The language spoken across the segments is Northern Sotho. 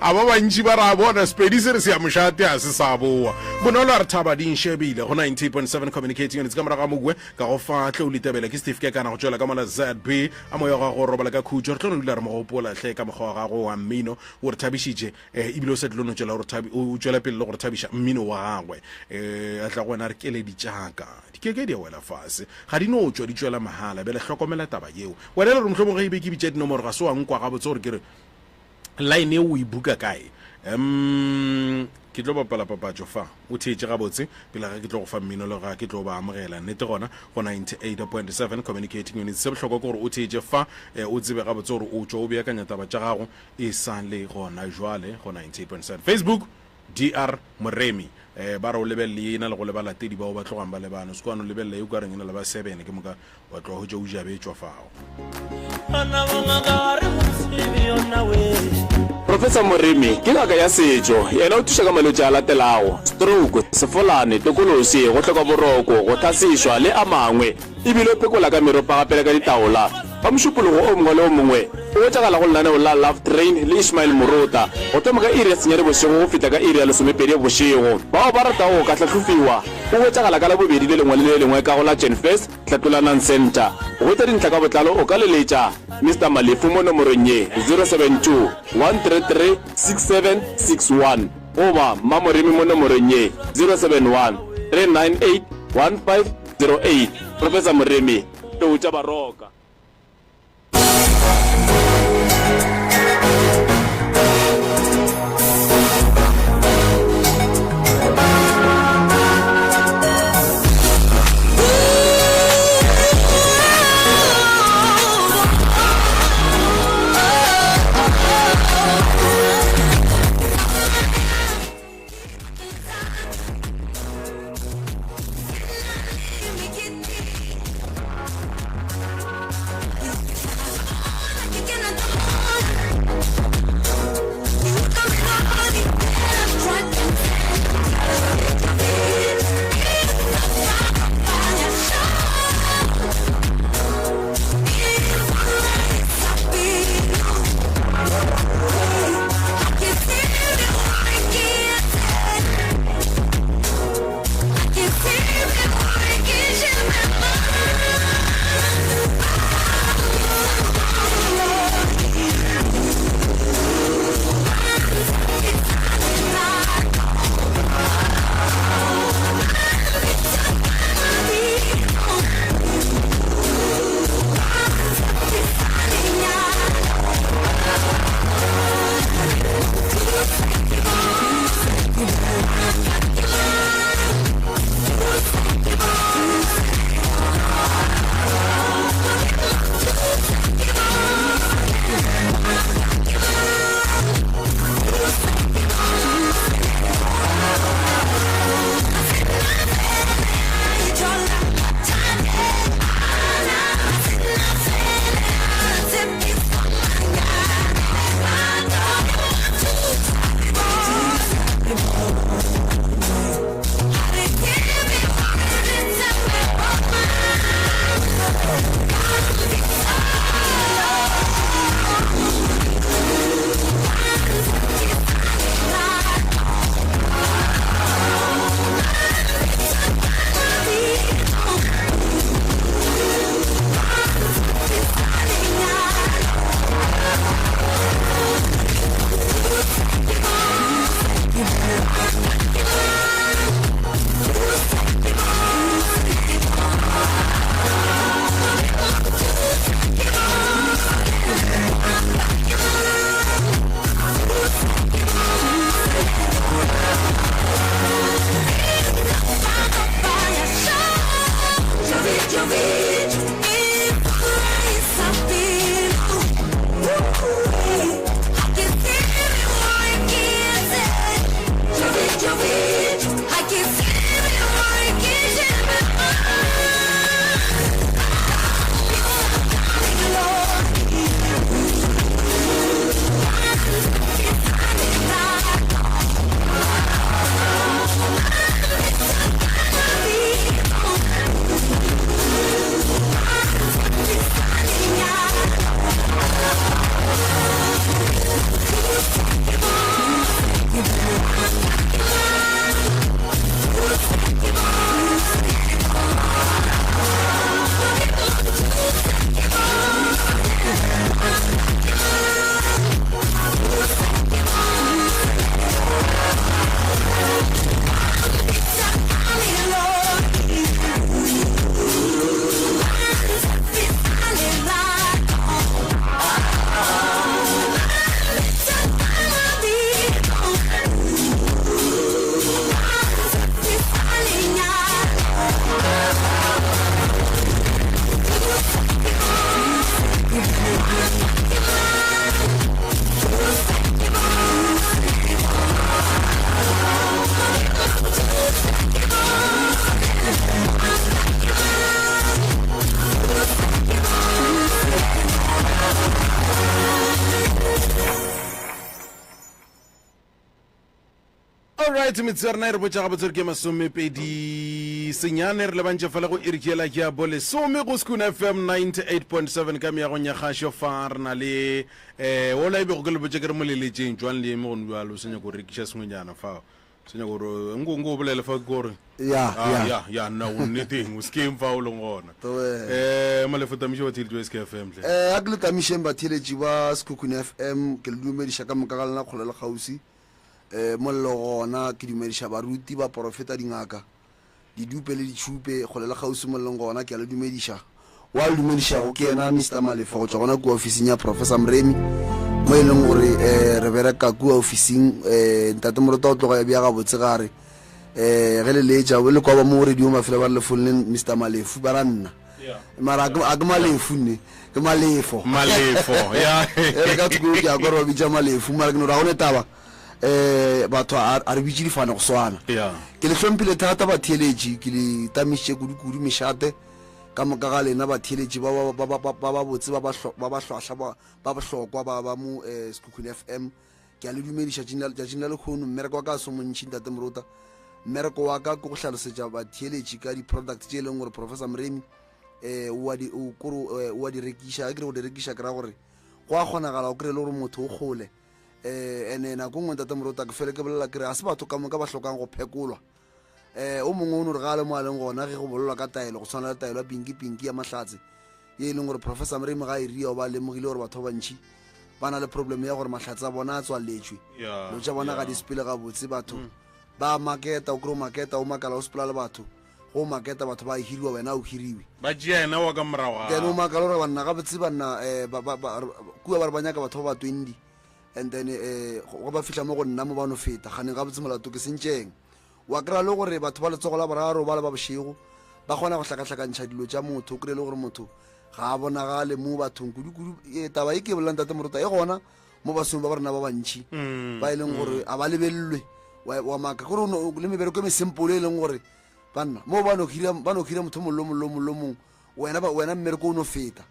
A ba bantši ba ra bona Sepedi se re se ya mošate a se sa boa. Bonolo a re thaba di nšebile go 90.7 Communicating Units ka morago ga Mogwe ka go fa tle o litebele ke Steve Kekana go tšwela ka mola ZB a moya wa gago o robala ka khutšo re tlo no dula re mo gopola hle ka mokgwa wa gago wa mmino o re thabišitše eh, ebile o sa tlo no tšwela o tšwela pele le go re thabiša mmino wa gagwe eh, a tla go wena a re keledi tšaka di ke ke di a wela fase ga di no tšwa di tšwela mahala bjale hlokomela taba yeo Wena e le gore mohlomongwe ge e be ke bitša dinomoro ga se wa nkwa gabotse gore ke re line eo o e buka kae. Um ke tlo bapala papatšo fa o theetše gabotse pele ga ke tlo go fa mmino le ga ke tlo ba amogela nnete gona go 98.7 Communicating Units. Se bohlokwa ke gore o theetše fa eh, o tsebe gabotse gore o tšwa o beakanya taba tša gago e sa le gona jwale go 98.7 Facebook DR Moremi, Eh, ba re o lebelele ye e na le go le balatedi bao ba tlogang ba lebane. O se ke wa no lebelela ye o ka reng e na le ba sebene ke moka wa tloga hwetša o jabetšwa fao. Professor Moremi ke ngaka ya setšo. Yena o thuša ka malwetši a latelago, stroke, sefolane, tokološi, go hloka boroko, go hlasišwa le a mangwe. E bile o phekola ka meropa gape le ka ditaola. Ka Mošupologo o mongwe le o mongwe o hwetšagala go lenaneo la Love Train le Ishmael Morota go thoma ka iri ya senyane bošego go fihla ka iri ya lesomepedi bošego. Bao ba ratago go ka hlahlofiwa o hwetšagala ka Labobedi le lengwe le le lengwe ka go la Genfest Hlatlolanang Centre. Go hwetša dintlha ka botlalo o ka leletša Mister Malefu mo nomorong ye, 072 133 6761 goba Mma Moremi mo nomorong ye, 071 398 15 08 Professor Moremi, Tlou tša Baroka. Alright, metsotso ya rena e re botša gabotse gore ke masomepedi senyane re lebantše fela go iri ke yela ke ya bolesome go Skoon FM 98.7 ka meagong ya kgašo fa re na le um ola e bego ke le botša ke re moleletšeng jwang le eme gone bjalo o sa nyako go rekiša sengwenyana fao se nyako gore nko nko o bolele fa ke gore Ya, Ah, ya. ya ya nna o nneteng o sekeng fa o leng gona Thobela. um malefo tamiše batheeletši ba sk fm tle Eh, a ke le tamišeng batheeletši ba Sekhukhune FM ke le dumediša ka moka ga lena kgole le kgauswi um mo le lego gona ke dumediša baruti baporofeta dingaka didupe le ditšhupe kgole le kgauswi mo le leng gona ke a le dumediša Wa le dumedišago ke yena Mister Malefo go tšwa gona kua ofising ya Professor Mremi mo e leng gore um re bereka kua ofising um ntate Morota o tloga ya bja gabotse ga re um ge le letša le kwa ba mo radio mafela ba re le founne Mister Malefu ba ra nna mara a ke Malefu nne ke Malefo Malefo ya re ka thoko ke a kwa re ba bitša Malefu mara ke no ra go ne taba um batho a re bitše difane go swana ke le hlomphile thata batheeletši ke le tamišitše kudu-kudu mešate Ka moka ga lena batheeletši ba ba ba ba ba babotse ba ba ba ba hlwahlwa ba ba bohlokwa ba ba mo eh, Sekhukhune FM ke a le dumediša tšatšing la tšatšing la lehono. Mmereko wa ka se montši ntate Morota. Mmereko wa ka ke go hlalosetša batheeletši ka di-product tše e leng gore Professor Moremi eh, o a di o kore eh, o a di rekiša. Ge ke re go di rekiša ke ra gore go a kgonagala o kry-e le gore motho o kgole eh, ene nako nngwe ntate Morota ke fele ke bolela ke re ga se batho ka moka ba hlokang go phekolwa. um o mongwe o no re ga a le mo a leng gona ge go bolelwa ka taelo go tshwana le taelo ya pinki pinki ya mahlatse ye e leng gore professor Moremi ga e ria o ba lemogile gore batho ba bantši ba na le problem ya gore mahlatse a bona a tswaletšwe dilo tša bona ga di sepele gabotse batho mm. ba maketa o kry o maketa o makala o sepela le batho go maketa batho ba hiriwa wena o hiriwe ba tšea yena wa ka morago then o makala gore banna gabotse banna um kua ba re ba nyaka batho ba ba 20 and then um go ba fihla mo go nna mo ba no feta ganeng gabotse molato ke sentšeng Wa kry-a le gore batho ba letsogo la boraro ba le ba bošego ba kgona go hlakahlakantšha dilo tša motho, o kry-e le gore motho ga a bonagale mo bathong kudu-kudu. E, taba e ke e bolelang tate Morota e gona mo basong ba ba rena ba bantši mm, ba e leng gore mm. a ba lebelelwe wa maka kore le mebereko e mesempolo e leng gore banna mo ba no hira motho mollo mollo mollo mongwe wena wena mmereko o no feta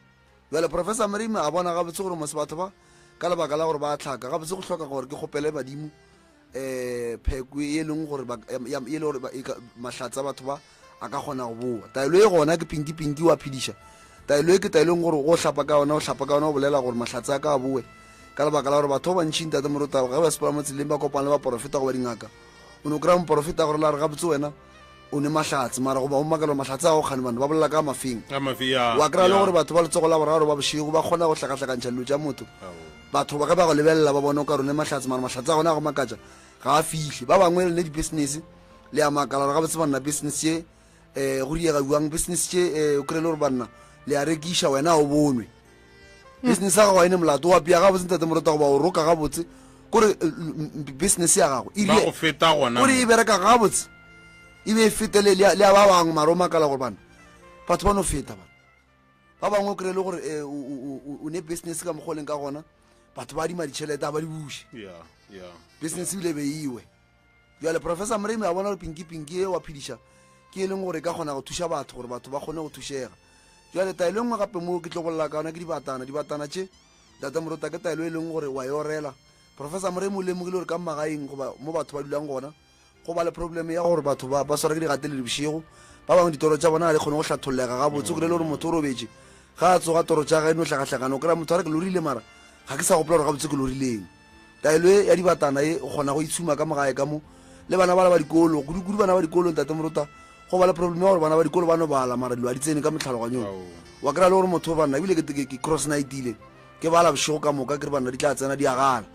bjale professor Moremi a bona gabotse gore mose batho ba ka lebaka la gore ba tlhaka gabotse go hloka gore ke kgopele badimo um pheko e leng gore e le gore mahlatse a batho ba a ka kgona go boa taelo e gona ke pinki pinki wa phediša taelo e ke taelo e gore go hlapa ka yona o hlapa ka yona o bolela gore mahlatse a ka a boe ka lebaka la gore batho ba bantšhi ntate morota ge ba sepela mo tseleng ba kopana le baporofeta goba dingaka o ne o kry-a moporofeta gore la re gabotse wena o ne mahlatse mara goba o makela mahlatse a go kgane bane ba bolela ka mafeng wa kry-a le gore batho ba letsogo la boraro ba bošego ba kgona go hlakahlakantšha dilo tša motho batho ba ge ba go lebelela ba bone o ka rone mahlatse mara mahlatse a gona a go makatša ga a fihle ba bangwe le di-business le a makala gore gabotse banna business ye um go diega jwang business tše um o kry-e le gore banna le a rekiša wena a o bonwe business ya gago a ene molato wa pea gabotse ntate morota goba o roka gabotse kore eh, business ya gago kore e bereka gabotse e be e fete le ya ba bangwe mara o makala gore bana batho ba no feta bana ba bangwe o kry-e le gore eh, o ne business ka mokgwa o leng ka gona batho ba adima ditšhelete a ba di buše business ebile be iwe Bjale Professor Moremi a bona gore Pinki Pinki e wa phediša ke e leng gore e ka kgona go thuša batho gore batho ba kgone go thušega. Bjale taelo e nngwe gape mo ke tlo bolela ka yona ke dibatana. Dibatana tše, Ntate Morota, ke taelo e leng gore wa e orela. Professor Moremi o lemogile gore ka magaeng goba mo batho ba dulang gona go ba le problem ya gore batho ba ba swara ke digateledi bošego. Ba bangwe ditoro tša bona ga di kgone go hlathollega gabotse. O kry-e le gore motho o robetše ga a tsoga toro tša gage e no hlakahlakana. O kry-a motho a re ke lorile mara ga ke sa gopola gore gabotse ke lorileng. Taelo ye ya dibatana ye o kgona go itshuma ka mo gae ka mo le bana bala ba dikolo, kudu-kudu bana ba dikolo ntate Morota, go ba le problem ya gore bana ba dikolo ba no bala mara dilo ga di tsene ka motlhaloganyong. Wa kry-a le gore motho banna ebile ke ke cross nightile ke bala bošego ka moka ke re banna di tla tsena di agala.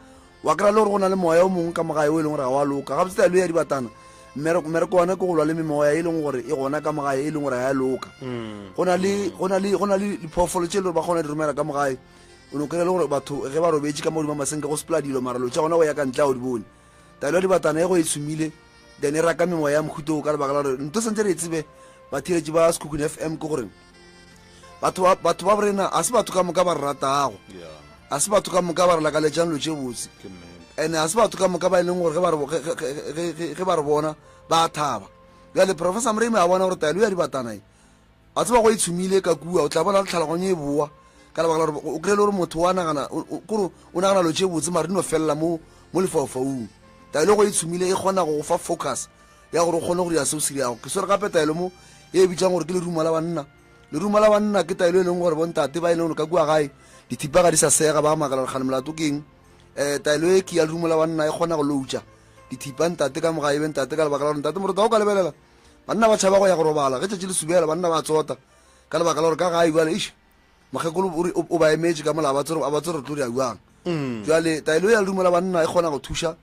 Wa kry-a le gore go na le moya o mongwe ka mo gae o e leng gore ga wa loka. Gabotse taelo ye ya dibatana mmereko wa ke go lwa le memoya e leng gore e gona ka mo gae e leng gore ga ya loka. Go na le go na le go na le diphoofolo tše e le gore ba kgona di romela ka mo gae o no kry-a le gore batho ge ba robetše ka mo godimo masenke go sepela dilo mara lo tša gona go ya ka ntle a o di bone taelo ya dibatana e go e tshumile then e raka memoya ya mohuto o ka lebaka la gore ntho santse re e tsebe batheeletši ba Sekhukhune FM ke gore batho ba batho ba borena a se batho ka moka ba re ratago a se batho ka moka ba re lakaletšang lo tše botse and a se batho ka moka ba e leng gore ge ba re bona ba thaba bjale professor Moremi a bona gore taelo ya dibatana e A tseba go e tshumile ka kua, o tla bona le tlhaloganyo e boa ka lebaka la gore o kry-e le gore motho wa nagana kore o nagana lo tše botse mare di no felela mo mo lefaufaung. Taelo go e tshumile e kgona go go fa focus ya gore o kgone go dira se o se dirago. Ke swere gape taelo mo e bitsang gore ke lerumo la banna. Lerumo la banna ke taelo e leng gore bontate ba e leng gore ka kua gae dithipa ga di sa sega ba makala gore kgane molato ke eng. Um taelo e ke ya lerumo la banna e kgona go loutša dithipa ntate ka moga e be ntate ka lebaka la gore ntate morota o ka lebelela banna ba tšhaba go ya go robala ge tšatši le subela banna ba tsota ka lebaka la gore ka gae bjale eish mokgekolo o ba emetše ka mola ba tsere ba tsere tlo dira bjang mm. jwale taelo ya lerumo la banna e kgona go thuša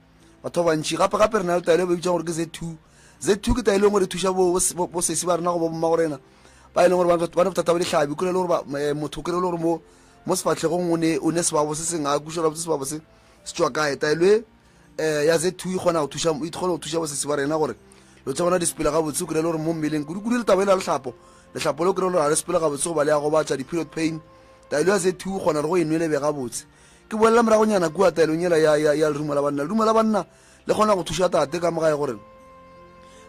batho ba bantši gape gape re na le taelo e ba bitsang gore ke z two z two ke taelo e ngwe re thuša bo sesi ba rena go bo mma go rena ba e leng gore ba ne bothata ba dihlabi kry le gore eh, motho kry le gore mo mo sefatlhegong o ne o ne sebabo se seng a kuša gore sebabo se se tswa kae taelo e um ya z two e kgona go thuša e kgona go thuša bosesi ba rena gore lo tsa bona di sepela gabotse o kry le gore mo mmeleng kudu-kudu le taba e la lehlapo lehlapo le o kry le gore ga le sepele gabotse goba le ya gobatša di-period pain taelo ya z two o kgona re go e nwele be gabotse ke bolela moragonyana kua taelong ela ya, ya, ya lerumo la banna lerumo la banna le kgona go thuša tate ka mogae gore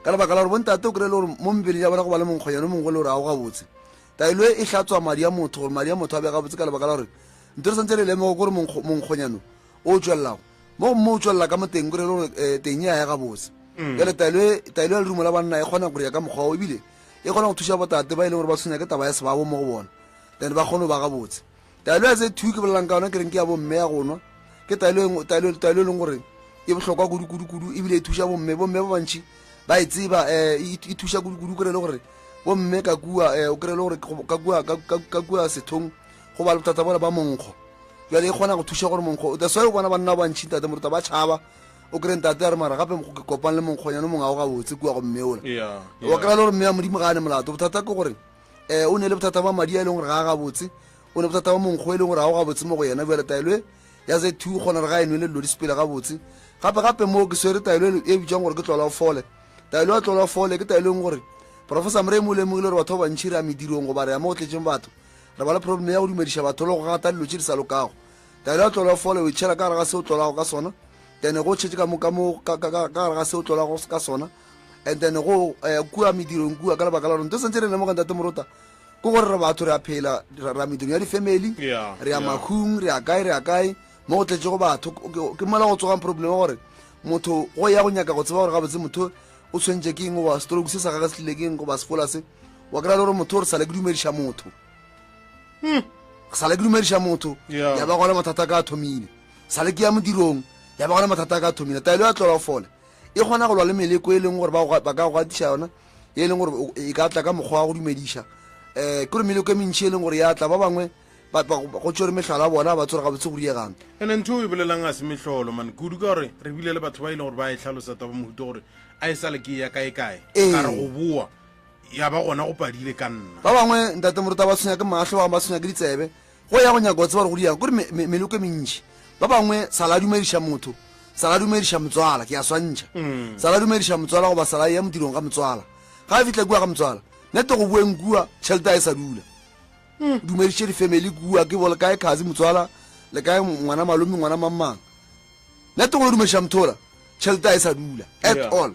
ka lebaka la gore bontate o kry le gore mo mebeleng ya bona go ba le monkgonyane o mongwe le gore ga o gabotse taelo e e hlatswa madi a motho gore madi a motho a be gabotse ka lebaka la gore ntho re santse re lemogo kore monkgonyano o tswelelago mo gomme o tswelela ka mo teng kore le gore um teng ya ya gabotse mm. jale taelo e, taelo ya lerumo la banna e kgona gore ya ka mokgwa o ebile e kgona go thuša botate ba e leng gore ba tshwenya ke taba ya sebabo mo go bona then ba kgone go ba gabotse taelo ya tse two ke bolelang ka yona ke reng ke ya bomme ya go nwa ke taelo e taelo taelo e leng gore e bohlokwa kudu kudu kudu ebile e thuša bomme bomme ba bantši ba e tseba um e thuša kudu kudu kry le gore bomme ka kua um o kry le gore ka kua ka kua sethong go ba le bothata bola ba monkgo jale e kgona go thuša gore monkgo that's why o bona banna ba bantšhi ntate moruta ba tšhaba o kry ntate a re mara gape ke kopang le monkgonyane mongwe ga o gabotse kua go mme ola wa kry-a le gore mme ya modimo ga a ne molato bothata ke gore um o ne le bothata ba madi a e leng gore ga a gabotse o ne bothata ba monkgo e leng gore ga o gabotse mo go yena bjale taelo e ya z two kgona re ga e nwele dilo di sepele gabotse gape gape moo ke swere taelo e, e bitswang gore ke tlola o fole taelo ya tlola o fole ke taelo e leng gore professor moremi o lemogile gore batho ba bantšhi re ya medirong goba re ya mo go tletseng batho re ba le problem ya go dumediša batho le go gata dilo tše di sa lokago taelo ya tlola fole o e tšhela ka gare ga se o tlolago ka sona then go tšhetše ka mo ka mo ka gare ga se o tlolago ka sona and then go eh, kua medirong kua ka lebaka la gore nto sentse re lemoga ntate morota ke gore re batho re a phela ra medirong ya di-family re ya makhung re ya kae re ya kae mo go tletšego batho ke mola go tsogang problem gore motho go ya go nyaka go tseba gore gabotse motho o tshwentše ke eng goba stroke se sa gage se tlile ke eng goba sefola se wa kry-a le gore motho o re sale ke dumediša motho hmm. sale ke dumediša motho ya ba gona mathata ka a thomile sale ke ya modirong ya ba gona mathata ka a thomile taelo ya tlola o fole e kgona go lwa le meleko e leng gore ba ka go atiša yona e leng gore e ka tla ka mokgwa wa go dumediša um ke gore meleko e mentšhi e leng gore ya tla ba bangwe go tswere mehlala ya bona ba tswere gabotse go diegang ene ntho o e bolelang a se mehlolo man kudu ka gore re bile le batho ba e leng gore ba e tlhalosa taba mohuto gore a e sa le ke ya kae kae ka re go boa ya ba gona go padile ka nna ba bangwe ntate moruta ba tshwenya ke mahlo ba bangwe ba tshwenya ke ditsebe go ya go nyaka go tseba gore go diang kore meloko e mentši ba bangwe sala dumediša motho sala dumediša motswala ke a swantšha mm. sala dumediša motswala goba sala ya modirong ga motswala ga a fitlha kua ga motswala nete go boeng kua tšhelete a e sa dula mm. dumediše di-family kua ke bole kae khazi motswala le kae ngwana malome ngwana mangmang nete go dumediša mothola tšhelete a e sa dula at all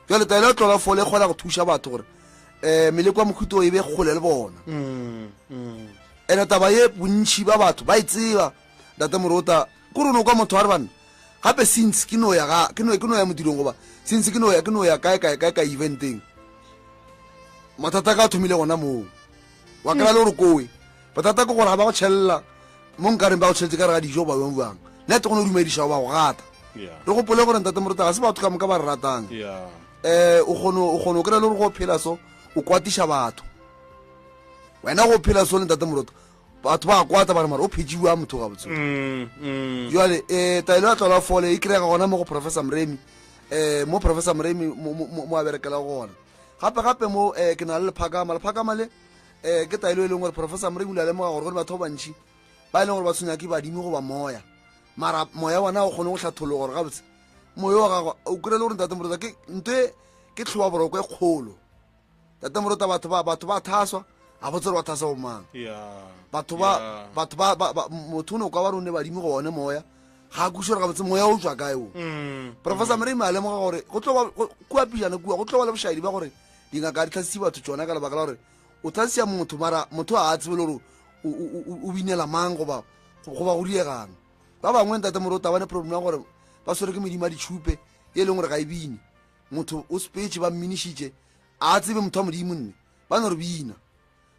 Jale taelo ya tlola fole e kgona go thuša batho gore um meleko ya mohuto e be kgole le bona mm, mm. ene taba ye bontšhi ba batho ba e tseba ntate morota ko rone o kwa motho wa re banna gape since ke no ya ga ke no ke no ya modirong goba since ke no ya ke no ya kae kae kae ka eventeng mathata ka thomile gona moo wa kry-a le gore kowe bothata ke gore ga ba go tšhelela mo nkareng ba go tšheletse ka re ga dijo ba bang bang nete go no dumediša ba go gata re gopole gore ntate morota ga se batho ka moka ba re ratang um o kgone o kgone o kry-a le gore go phela so o kwatiša batho wena go phela so le ntate morota batho ba kwata ba re mara o phetšiwa motho gabotse mm, mm. jale um taelo ya tlola fole e kry-ega gona mo go professor moremi um mo professor moremi mo a berekela gona gape gape mo um ke na le lephakama lephakama le um ke taelo e leng gore professor moremi o ile a lemoga gore go le batho ba bantšhi ba e leng gore ba tshwenya ke badimo goba moya mara moya bona o kgone go hlathologa gore gabotse moya wa gago o kry le gore ntate morota ke nto e ke tlhoba boroko e kgolo tate morota batho ba batho ba thaswa ga botse gore ba thasa bomang batho ba batho ba motho o ne o ka ba re o ne badimo go one moya ga a kuše gore gabotse moya o tswa kae o mm, professor mm. moremi a lemoga gore go tlo kua pijana kua go tlo ba le bošaedi ba gore dingaka di tlhasise batho tsona ka lebaka la gore o tlhasisa motho mara motho a a tsebe le gore o binela mang goba goba go diegang ba bangwe ntate morota ba ne problem ya gore ba swere ke modimo a ditšhupe e leng gore ga e bine. Motho o sepetše ba mminišitše a tsebe motho wa modimo nne ba no re bina.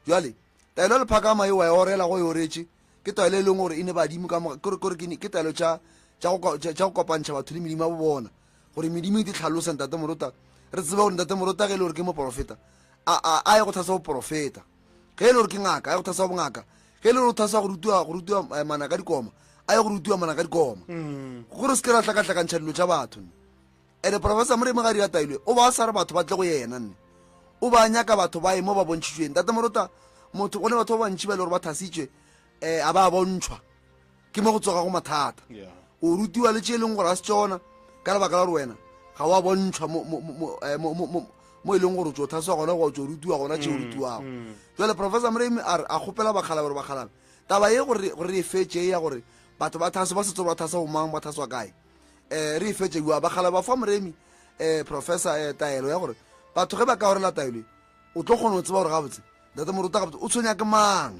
Jwale taelo ya lephakama e wa e orela go e oretše ke taelo e leng gore e ne badimo ka moka, kore kore ke ke taelo tša tša go tša go kopantšha batho le medimo ya bo bona gore medimo e di tlhalosa ntate Morota. Re tsebe gore ntate Morota ge e le gore ke moporofeta a a a ye go thasa boporofeta, ge e le gore ke ngaka a ye go thasa bongaka, ge e le gore o thasa go rutiwa go rutiwa eh, mana ka dikoma a ye go rutiwa mana ka dikoma, gore se ke ra hlakahlakantšha dilo tša batho. Ene Professor Moremi ga dira tailwe o ba a sa re batho ba tle go yena nne o ba nyaka batho ba ye mo ba bontšhitšweng. Ntate Morota, motho go ne batho ba bantši ba e le gore ba thasitšwe um a ba bontšhwa ke mo go tsoga go mathata. O rutiwa le tše e leng gore a se tsona ka lebaka la gore wena ga wa bontšhwa mo e leng gore o tso thaswa gona goba o tso rutiwa gona tše o rutiwago. Jale Professor Moremi a re a kgopela bakgalabe gore bakgalabe taba ye gore re e fetše ya gore batho ba thaswa ba se tsore ba thaswa bomang ba thaswa kae, um re e fetše bua bakgala ba fa Moremi um professor um taelo ya gore batho ge ba ka orela taelo e o tlo kgona go tseba gore gabotse ntate Moruta gabotse o tshwenya ke mang.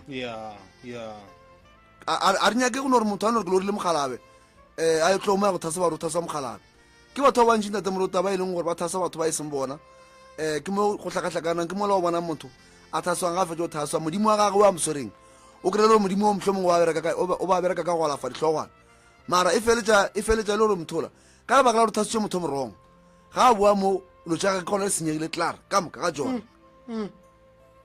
A re nyake go no gore motho a no re ke lorile mogalabe um a e tlo mo ya go thasa ba re o thasa mogalabe. Ke batho ba bantši ntate Moruta ba e leng gore ba thasa batho ba e seng bona, um ke mo go hlakahlakanang, ke mola o bonang motho a thaswang ga a fetsa go thaswa modimo wa gagwe wa moswereng o kry-e le gore modimo o mohlomongwe o ba bereka ka go alafa dihlogwana, mara e feletša e feletša e le gore mothola ka lebaka la gore thasitše motho morong ga a boa mo lo tša gage gona le senyegile tlar ka moka ga tsona.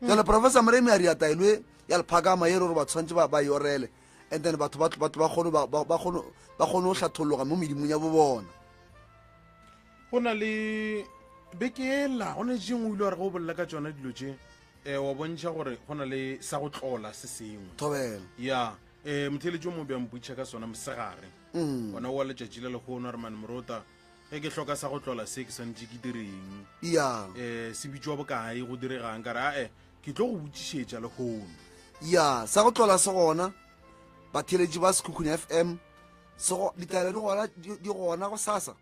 Jale Professor Moremi a ria taelo e ya lephakama e re gore batho tshwanetse ba e orele and then batho ba kgone go hlathologa mo medimong ya bo bona. Go na le beke ela go na le tšengwe o ile wa re ge o bolela ka tsona dilo tše um wa bontšha gore go na le sa go tlola se sengwe. Thobela. Ya um motheletši o mo bja mpotšiša ka sona mosegare ona wa letšatši la lehono a re mane Morota ge ke hloka sa go tlola se ke swanetše ke direng, um se bitšwa bokae, go diregang? Ka re ae ke tlo go botšišetša lehono. Ya sa go tlola se gona batheletši ba Sekhukhune FM ditaelo di gona di gona go sasa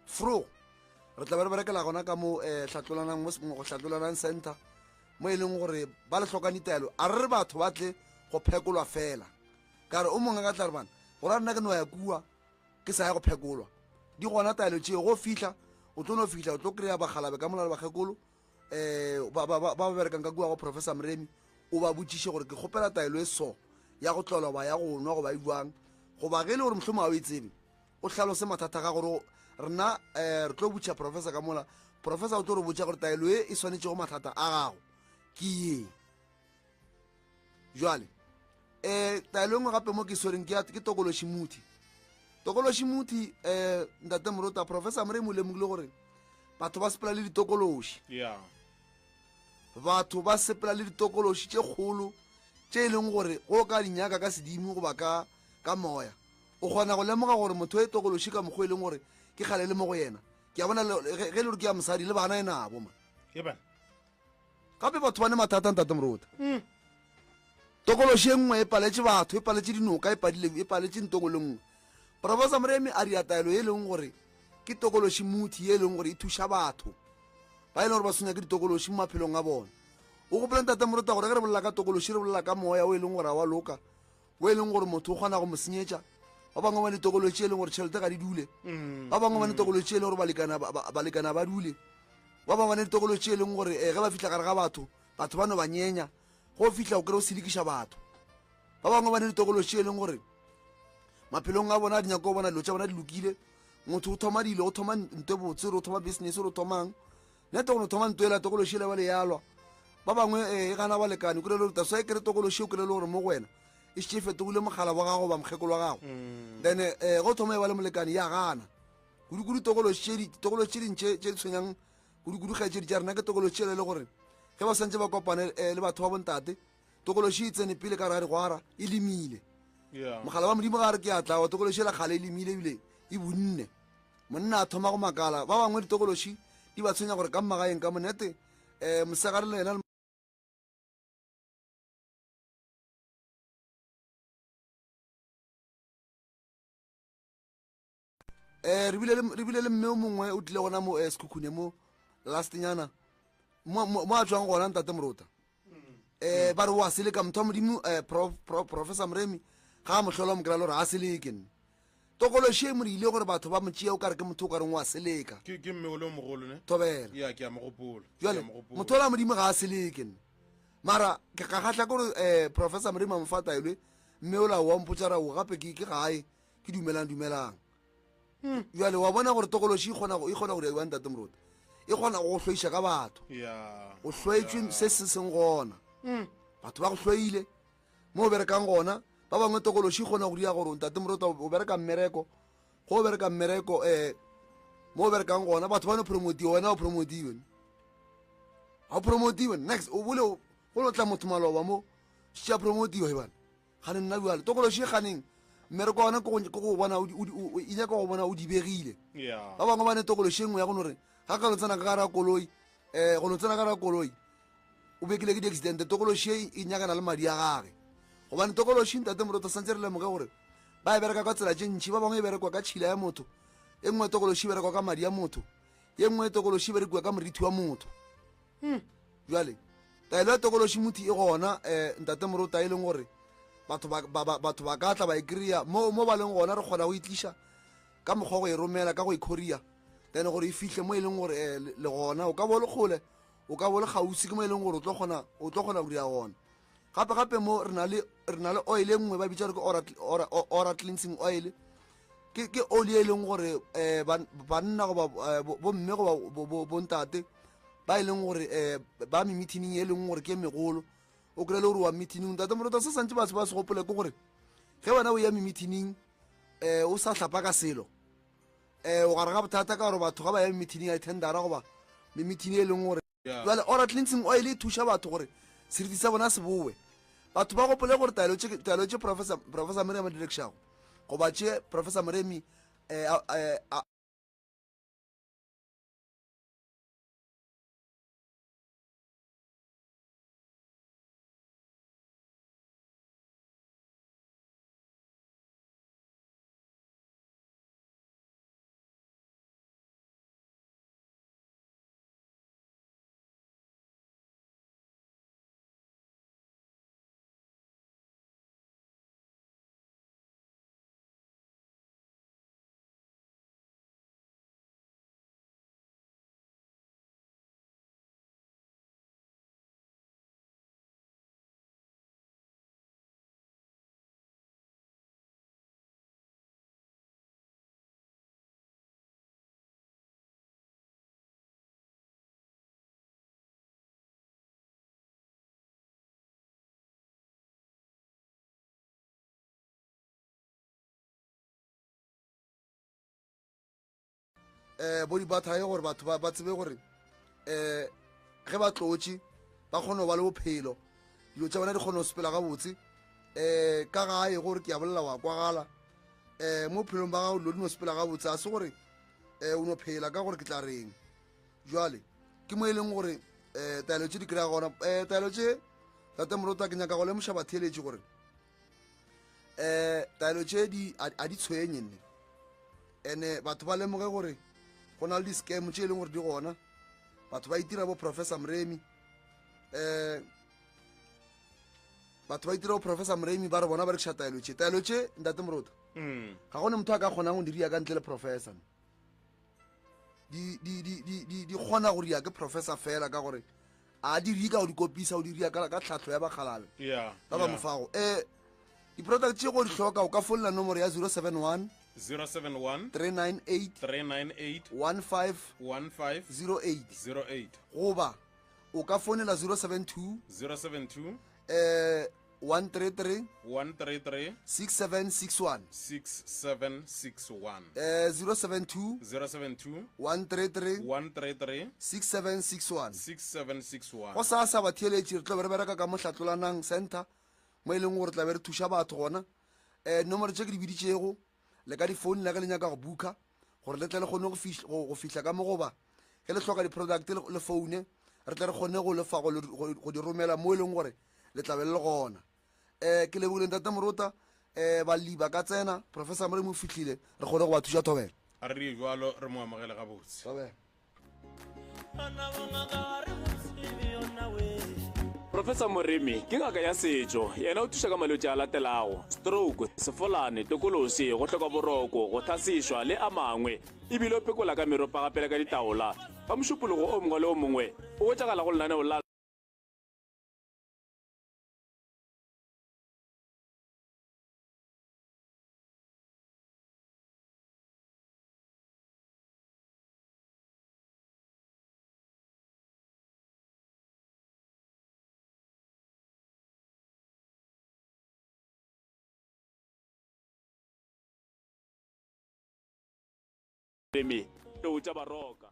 fro re tla be re berekela gona ka mo um hlatlolanang mo go hlatlolanang center mo e leng gore ba le hlokang ditaelo. A re re batho ba tle go phekolwa fela ka re o mongwe ka tla re bana gore a nna ke no ya kua ke sa ya go phekolwa. Di gona taelo tšeo go fihla o tlo no fihla o tlo kry-a bakgalabe ka mola le bakgekolo um ba ba berekang ka kua go Professor Moremi, o ba botšiše gore ke kgopela taelo e so ya go tlolwa ba ya go nwa goba e jwang, goba ge e le gore mohlomong ga o e tsebe o hlalose mathata ga gore rena um re tlo botša professor ka mola, professor o tlo re botša gore taelo e e swanetšego mathata a gago ke ye. Jwale um taelo e nngwe gape mo ke swereng ke tokološi muthi. Tokološi muthi um ntate Morota, Professor Moremi o lemogile gore batho ba sepela le ditokološi. Batho ba sepela le ditokološi tše kgolo tše e leng gore go ka di nyaka ka sedimo goba ka ka moya o kgona go lemoga gore motho e tokološi ka mokgwa e leng gore ke kgale le mo go yena. Ke a bona ge e le gore ke ya mosadi le bana e nabo ma. Gape batho ba ne mathata ntate Morota. Tokološi e nngwe e paletše batho, e paletše dinoka, e padile e paletše ntongwe le nngwe. Professor Moremi a ria taelo e leng gore ke tokološi muthi e leng gore e thuša batho ba e leng gore ba tshwenya ke ditokološi mo maphelong a bona. O gopole ntate Morota gore ge re bolela ka tokološi re bolela ka moya o e leng gore ga wa loka, o e leng gore motho o kgona go mo senyetša. Ba bangwe ba ne tokološi e leng gore tšhelete ga di dule, ba bangwe ba ne tokološi e leng gore balekana ba dule, ba bangwe ba ne ditokološi e leng gore ge ba fihla gare ga batho batho ba no ba nyenya, go fihla o kry o selekiša batho. Ba bangwe ba ne ditokološi e leng gore maphelong a bona a di nyaka go bona dilo tša bona di lokile. Motho o thoma dilo, o thoma nto e botse, o thoma business, o thomang nete go no thoma nto ela tokološi ele ba le yalwa. Ba bangwe e gana balekane, o kry-e le gore taswa e kry tokološi, o kry-e le gore mo go wena e šetše e fetogile mogala wa gago goba mokgekolo wa gago. Then go thoma e ba le molekane ya gana kudu-kudu. Tokološi tše ding tše di tshwenyang kudu-kudu kgaetšedi tša rena ke tokološi tšela e le gore ge ba swantse ba kopane le batho ba bontate, tokološi e tsene pele ka gare ga digwara e lemile. Mogala wa modimo ga re ke a tla wa tokološi ela kgale e lemile ebile e bonne, monna a thoma go makala. Ba bangwe ditokološi di ba tshwenya gore ka mmagaeng ka monete um mosegare le yena. Re bile le mme o mongwe o tlile gona mo Sekhukhune mo lastnyana mo a tswang gona ntate Morota, ba re o a seleka motho wa modimo. Professor Moremi ga a mohlola mo kry-a le gore a seleke nne. Tokološi e mo diile gore batho ba mo tšee o kare ke motho o ka reng o a seleka. Ke, ke mme o le o mogolo, ne? Thobela. Ya, ke a mo gopola. Ke Bjale, a mo gopola. motho ola Modimo ga a seleke, nne. Mara, ke ka kgahla ke gore, eh, Professor Moremi a mo fa taelo e, mme ola wa mpotša ra o gape ke, ke gae, ke dumelang, dumelang. Bjale, wa bona gore tokološi e kgona go, e kgona go dira jwang, Ntate Moruti? E kgona go go hloiša ka batho. Ya. O hloetšwe se se seng gona. Batho ba go hloile. Mo o berekang gona, ba bangwe tokološi e kgona go dira gore ntate Morota o bereka mmereko, go o bereka mmereko um mo o berekang gona batho ba no promotiwa, wena o promotiwe, ga o promotiwe next o bole go lo tla motho maloba mo šetše a promotiwa ebana gane nna bjale tokološi e ganeng mmereko wa gona ke go bona e nyaka go bona o dibegile. Ba bangwe ba ne tokološi e nngwe ya go no re ga ka no tsena ka gare ga koloi um go no tsena ka gare ga koloi o bekile ke di-accident. Tokološi e, e nyakana le madi a gage, gobane tokološi ntate Moroto santse re lemoge gore ba e bereka ka tsela tše ntšhi. Ba bangwe e berekwa ka tšhila ya motho, e nngwe tokološi e berekwa ka madi a motho, ye nngwe tokološi e berekiwa ka morithi wa motho. Jwale taelo ya tokološi mothi e gona um ntate Morota, e leng gore batho batho ba ka tla ba e kry-a mo mo ba leng gona. Re kgona go e tliša ka mokgwa go e romela ka go e courier, then gore e fihle mo e leng gore um le gona. O ka bo le kgole, o ka bo le kgauswi, ke mo e leng gore o tlo kgona, o tlo kgona go dira gona. Gape gape mo re na le, re na le oil e nngwe ba bitša gore ke ora, ora, ora cleansing oil. Ke, ke oli e leng gore um banna goba eh, bomme goba bontate ba e leng gore um ba memithining e leng gore ke e megolo, o kry-e le gore wa meetingng. Ntate Morota, se santse batho ba se gopole ke gore ge wena o ya memithining um o sa hlapa ka selo, um o gare ga bothata, ka gore batho ga ba ya memithining ya dithendara goba memithini e leng gore jale ora cleansing oil e thuša batho gore seriti sa bona se bowe. Batho ba gopole gore taelo tše, taelo tše Professor, Professor Moremi a di rekišago goba tše Professor Moremi um um bo di-butter gore batho ba tsebe gore um ge ba tlotše ba kgone go ba le bophelo, dilo tša bona di kgone go sepela gabotse um ka gae, gore ke a bolela wa kwagala um mo bophelong ba gago dilo di no sepela gabotse, a se gore um o no phela ka gore ke tla reng. Jwale ke mo e leng gore um taelo tše di kry-a gona um taelo tše. Tate Morota, ke nyaka go lemoša batheeletši gore um taelo tše di a di tshwenye nne, ene batho ba lemoge gore go na le di-scam tše e leng gore di gona. Batho ba itira bo Professor Moremi, um batho ba itira bo Professor Moremi, ba re bona ba rekiša taelo tše. Taelo tše, ntate Morota, ga gone motho a ka kgonang go di ria ka ntle le professor. Di, di, di, di, di, di kgona go ria ke professor fela, ka gore a di rie ka go di kopisa, o di ria ka, ka tlhahlo ya bakgalabe ba ba mofago. Um di-product tše go di hloka, o ka founela nomoro ya 071 071 398 398 15 15 08, 08, goba o ka founela 072 072 133 133 6761, 6761, 072 072 133 133 6761. 6761. Go sa sa batheeletši, re tlo be re bereka ka Mohlatlolanang Center, mo e leng gore tla be re thuša batho gona. Um nomoro tše ke di biditšego le ka difounela ge le nyaka go booka gore le tle le kgone go fihla ka mo, goba ge le hloka di-product le foune, re tle re kgone go lefa go di romela mo e leng gore le tla be le le gona. Um ke lebogile ntate Morota. Um balli ba ka tsena, Professor Moremi o fihlile, re kgone go ba thuša. Thobela. A re dire jwalo, re mo amogele gabotse. Thobela. Professor Moremi ke ngaka ya setšo. Yena o thuša ka malwetši a latelago, stroke, sefolane, tokološi, go hloka boroko, go hlasišwa le a mangwe. E bile o phekola ka meropa gape le ka ditaola. Ka Mošupologo o mongwe le o mongwe o hwetšagala go lenaneo la. Remi, Tlou tša Baroka.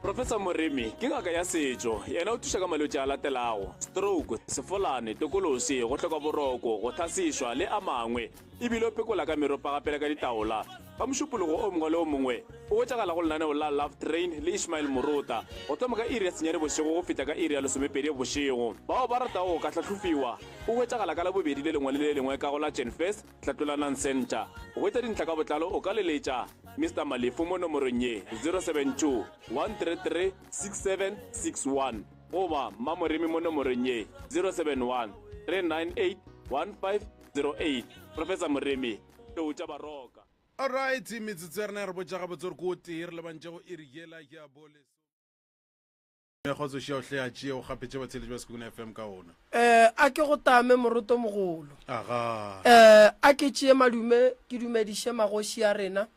Professor Moremi ke ngaka ya setšo. Yena o thuša ka malwetši a latelago, stroke, sefolane, tokološi, go hloka boroko, go hlasišwa le a mangwe. E bile o phekola ka meropa gape le ka ditaola. Ka Mošupologo o mongwe le o mongwe o hwetšagala go lenaneo la Love Train le Ishmael Morota go thoma ka iri ya senyane bošego go fihla ka iri ya lesomepedi bošego. Bao ba ratago go ka hlahlofiwa o hwetšagala ka Labobedi le lengwe le le lengwe ka go la Genfest Hlatlolanang Centre. Go hwetša dintlha ka botlalo o ka leletša Mister Malefu mo nomorong ye, 072 133 6761 goba Mmamoremi mo nomorong ye, 071 398 1508. Professor Moremi, Tlou tša Baroka. Alright, metsotso ya rena ya re botša gabotse gore ke o tee re lebantše go iri yela ya boleso. Mekgotso šia o hle a tšee o gapetše batheeletši ba Sekhukhune FM ka ona. Eh, a ke go tame moroto mogolo. Aga. Eh, a ke tšee madume ke dumediše magoši a rena.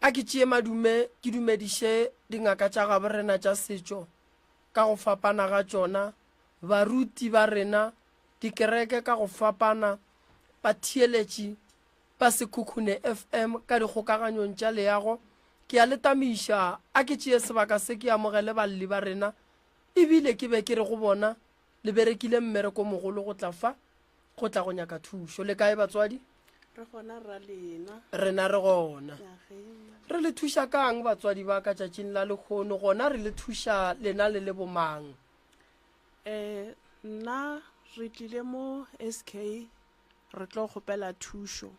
A ke tšee madume ke dumediše dingaka tša gabo rena tša setšo ka go fapana ga tšona, baruti ba rena, dikereke ka go fapana, batheeletši ba Sekhukhune FM ka dikgokaganyong tša leago. Ke a le tamiša, a ke tšee sebaka se ke amogele balli ba rena, ebile ke be ke re go bona, Le berekile mmereko mogolo go tla fa, go tla go nyaka thušo. Le kae batswadi? Re gona rra lena. Rena re gona. Re le thuša ka'ng batswadi ba ka tšatšing la lehono, gona re le thuša lena le le bomang? Eh, nna re tlile mo SK re tlo kgopela thušo.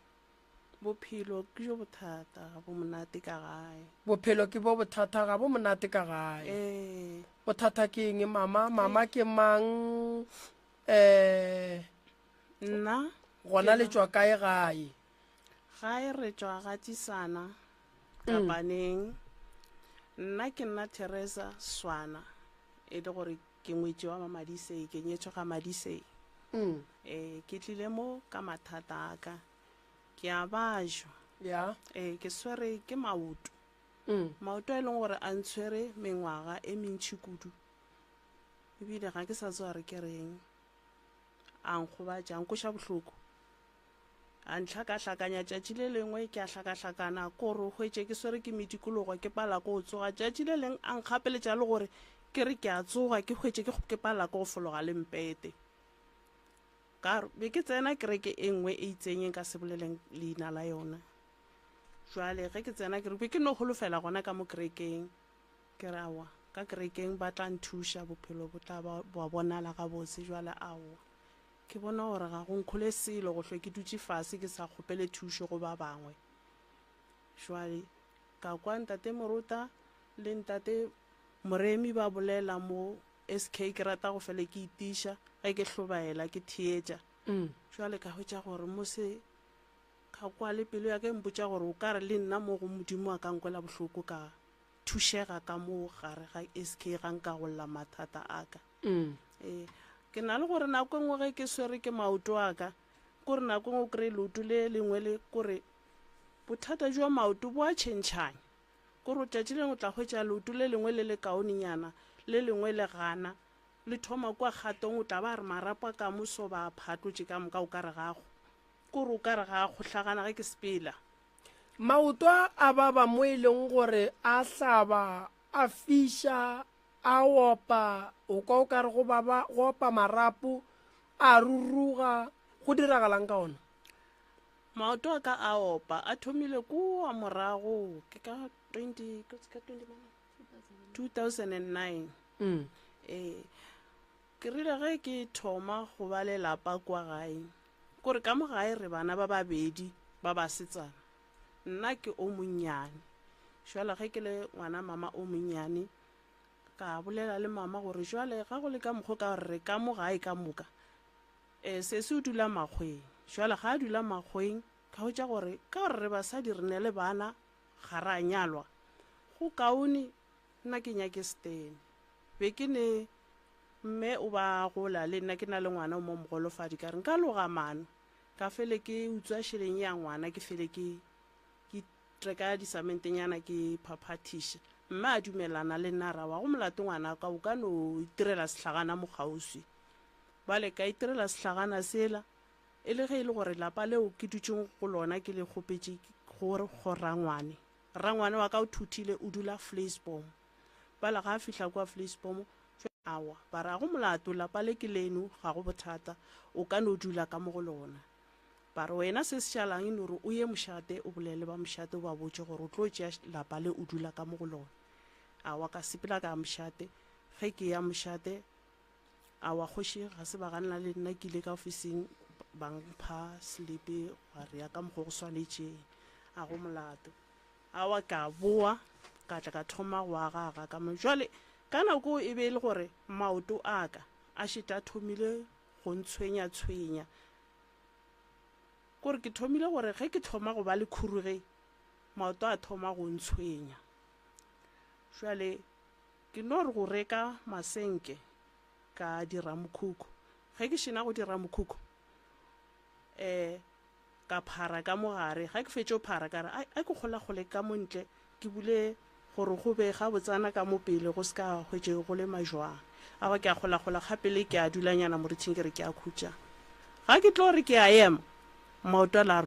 Bophelo ke jo bothata, ga bo monate ka gae. Bophelo ke bo bothata, ga bo monate ka gae. Ee. Bothata ke eng mama? Mama ke mang? Eh, Nna gona le tšwa kae gae? Gae re tšwa ga Tisana, Kapaneng. Nna ke nna Teresa Swana, e le gore ke ngwetši wa Mamadisei, ke nyetšwe ga Madisei. Mm. Ee, ke tlile mo ka mathata a ka. Ke a bajwa. Ya. Ee, ke swere ke maoto. Mm. Maoto a e leng gore a ntshwere mengwaga e mentši kudu. Ebile ga ke sa tseba re ke reng. A nkgobatša, a nkoša bohloko. A ntlhakahlakanya tšatši le lengwe ke a hlakahlakana ko re o hwetše ke swere ke medikologo ke pala ko tsoga. Tšatši le leng a nkgapeletša le gore ke re ke a tsoga ke hwetše ke ke pala ko go fologa le mpete. Ka re be ke tsena kereke e nngwe e itseng e nka se boleleng leina la yona. Jwale ge ke tsena ke re be ke no holofela gona ka mo kerekeng. Ke re aowa ka kerekeng ba tla nthuša bophelo bo tla ba bwa bonala gabotse. Jwale aowa ke bona gore ga go nkhole selo go hlwe ke dutše fase ke sa kgopele thušo go ba bangwe. Jwale ka kwa Ntate Morota le Ntate Moremi ba bolela mo SK ke rata go fele ke itiša ge ke hlobaela ke theetša. Jwale ka hwetša gore mo se ka kwa le pelo ya ka e mpotša gore o ka re le nna mo go Modimo a ka nkwela bohloko ka thušega ka mo gare ga SK ga nka golla mathata a ka. Ee, ke na le gore nako e nngwe ge ke swere ke maoto a ka, kore nako e nngwe o kry-e leoto le lengwe le kore bothata jwa maoto bo a tšhentšhanya. Kore tšatši lengwe o tla hwetša leoto le lengwe le le kaonenyana, le lengwe le gana. Le thoma kua kgatong o tla ba a re marapo a ka moso ba a phatlotše ka moka o ka re ga a, kore o ka re ga a kgohlagana ge ke sepela. Maoto a a baba mo e leng gore a hlaba, a fiša, a opa, o kwa o ka re go baba, go opa marapo, a ruruga. Go diragalang ka ona? Maoto a ka a opa, a thomile kua morago, ke ka 20, ke ka 20 mana? 2009. Mm. Ee, ke rile ge ke thoma go ba le lapa kua gae, kore ka mo gae re bana ba babedi ba basetsana, nna ke o monnyane. Jwale ge ke le ngwana mama o monnyane, Ka bolela le mama gore jwale ga go le ka mokgo ka gore re ka mo gae ka moka. Um sesi o dula makgweng. Jwale ga a dula makgweng ka hwetša gore ka gore re basadi re ne le bana ga ra nyalwa go kaone nna ke nyake setene. Be ke ne mme o ba gola le nna ke na le ngwana o mo mogolofadi ka re nka loga mano ka fele ke utswa šeleng ya ngwana ke fele ke ke reka disamentenyana ke phaphathiša. Mme a dumelana le nna ra wa go molato ngwana ka o ka no itirela sehlagana mo kgauswi. Bale ka itirela sehlagana sela e le ge e le gore lapa leo ke dutšeng go lona ke le kgopetše go go rangwane. Rangwane wa ka o thuthile o dula Vleisboom. Bale ga a fihla kua Vleisboom awa ba re ga go molato lapa le ke leno ga go bothata o ka no dula ka mo go lona. Ba re wena se se šalang e no re o ye mošate o bolele ba mošate o ba botše gore o tlo tšea lapa le o dula ka mo go lona. Awa ka sepela ka ya mošate, ge ke ya mošate awa kgoši ga se ba ganela le nna ke ile ka ofising ba mpha selipi gwa re ya ka mokgo go swanetšeng a go molato. Awa ka boa ka tla ka thoma go agaaga ka mo. Jwale ka nako e be e le gore maoto a ka a šetše a thomile go ntshwenya-tshwenya. Kore ke thomile gore ge ke thoma go ba le khuruge, maoto a thoma go ntshwenya. Jwale ke no re go reka masenke ka dira mokhukhu. Ge ke šena go dira mokhukhu, um ka phara ka mo gare. Ga ke fetše go phara ka re, ai, a ke kgolakgole ka mo ntle ke bule gore go be gabotsana ka mo pele go se ka hwetše go le majwang. Awa ke a kgolakgola gapele ke a dulanyana morithing ke re ke a khutša. Ga ke tlo re ke a ema, maoto a la.